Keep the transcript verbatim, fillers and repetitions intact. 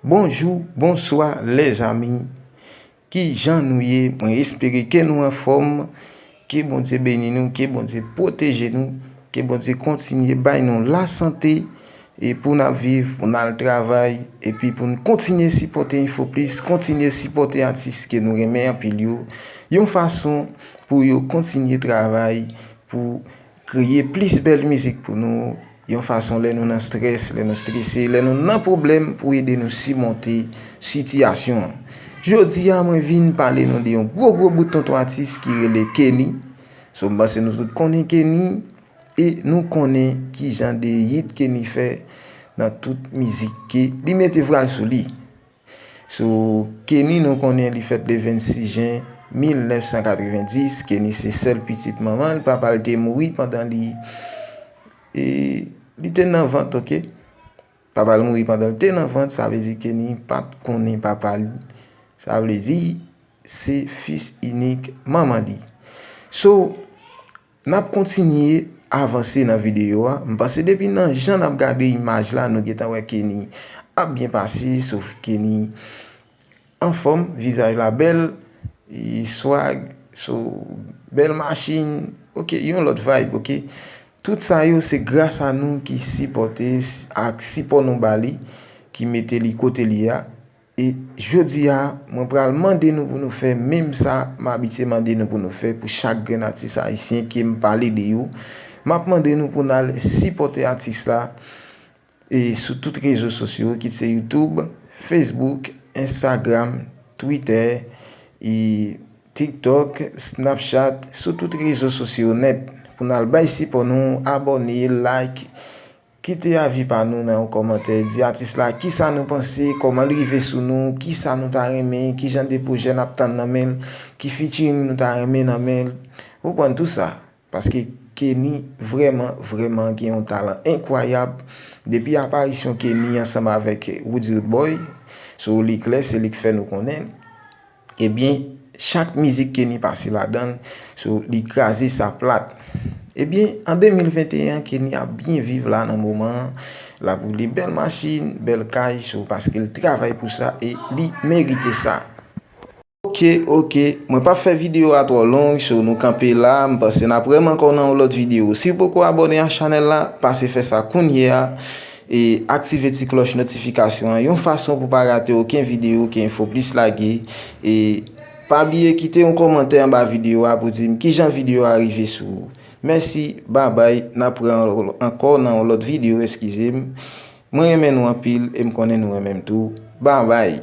Bonjou, bonswa, lèzanmi. Ki jan nou ye? Mwen espere ke nou anfòm. Ke Bondye beni nou, ke Bondye pwoteje nou, ke Bondye kontinye bay nou lasante e pou n ap viv, pou n al travay, epi pou n kontinye sipòte Info Plus, kontinye sipòte atis ke nou renmen anpil yo, yon fason pou yo kontinye travay, pou kreye plis bèl mizik pou nou, yon fason lè nou nan strès, lè nou strese, lè nou nan pwoblèm pou ede nou simonte sitiyasyon an. Jodi a, mwen vin pale nou de yon gwo gwo bout tonton atis ki rele Kenny. So, m panse nou tout konnen Kenny, e nou konnen ki jan de hit Kenny fè nan tout mizik ke li mete vwal sou li. So, Kenny, nou konnen li fèt le vennsis jen mil nèf san katrevenndis. Kenny se sèl pitit manman l. Papa l te mouri pandan li, e, li te nan vant, oke? Papa l mouri pandan l te nan vant, sa vle di Kenny pa t konnen papa l. Sa vle di, se fis inik manman li. So, n ap kontinye avanse nan videyo a. M panse depi nan jan n ap gade imaj la, nou gentan wè Kenny ap byen pase, sof Kenny anfòm, vizaj la bèl, e swag, so, bèl machin, oke, yon lòt vibe, oke. Tout sa yo se gras a nou ki sipòte s-, ak sipò nou ba li, ki mete li kote li a. E jodi a, mwen pral mande nou pou nou fè menm sa m abitye mande nou pou nou fè pou chak grenn atis ayisyen ke m pale de yo. M ap mande nou pou n al sipòte atis la, e sou tout rezo sosyo, kit se YouTube, Facebook, Instagram, Twitter, e TikTok, Snapchat, sou tout rezo sosyo nèt, pou n al bay sipò nou, abòne, like, kite avi pa nou nan yon kòmantè, di atis la kisa nou panse, kòman l rive sou nou, kisa nou ta renmen, ki jan de pwojè n ap tann nan men l, ki featuring nou ta renmen nan men l. Ou konprann tou sa. Paske Kenny vrèman, vrèman gen yon talan enkwayab. Depi aparisyon Kenny ansanm avèk Roody Roodboy, so li klè, se li k fè nou konnen. Ebyen, chak mizik Kenny pase ladan l, so li kraze sa plat. Ebyen, an de mil venteyen, Kenny ap byen viv la nan moman an. L ap woule bèl machin, bèl kay, so paske l travay pou sa e li merite sa. Oke, oke. Mwen p ap fè videyo a twò long, so nou kanpe la. M panse n ap wè m ankò nan yon lòt videyo. Si w poko abòne a chanèl la, pase fè sa kounye a. E aktive ti klòch notifikasyon an, yon fason pou pa rate okenn videyo ke Info Plus lage. E pa bliye kite yon kòmantè anba videyo a pou di m kijan videyo a rive sou ou. Mèsi, babay, n ap wè ankò nan yon lòt videyo, eskize m. Mwen renmen nou anpil e m konnen nou renmen m tou. Babay!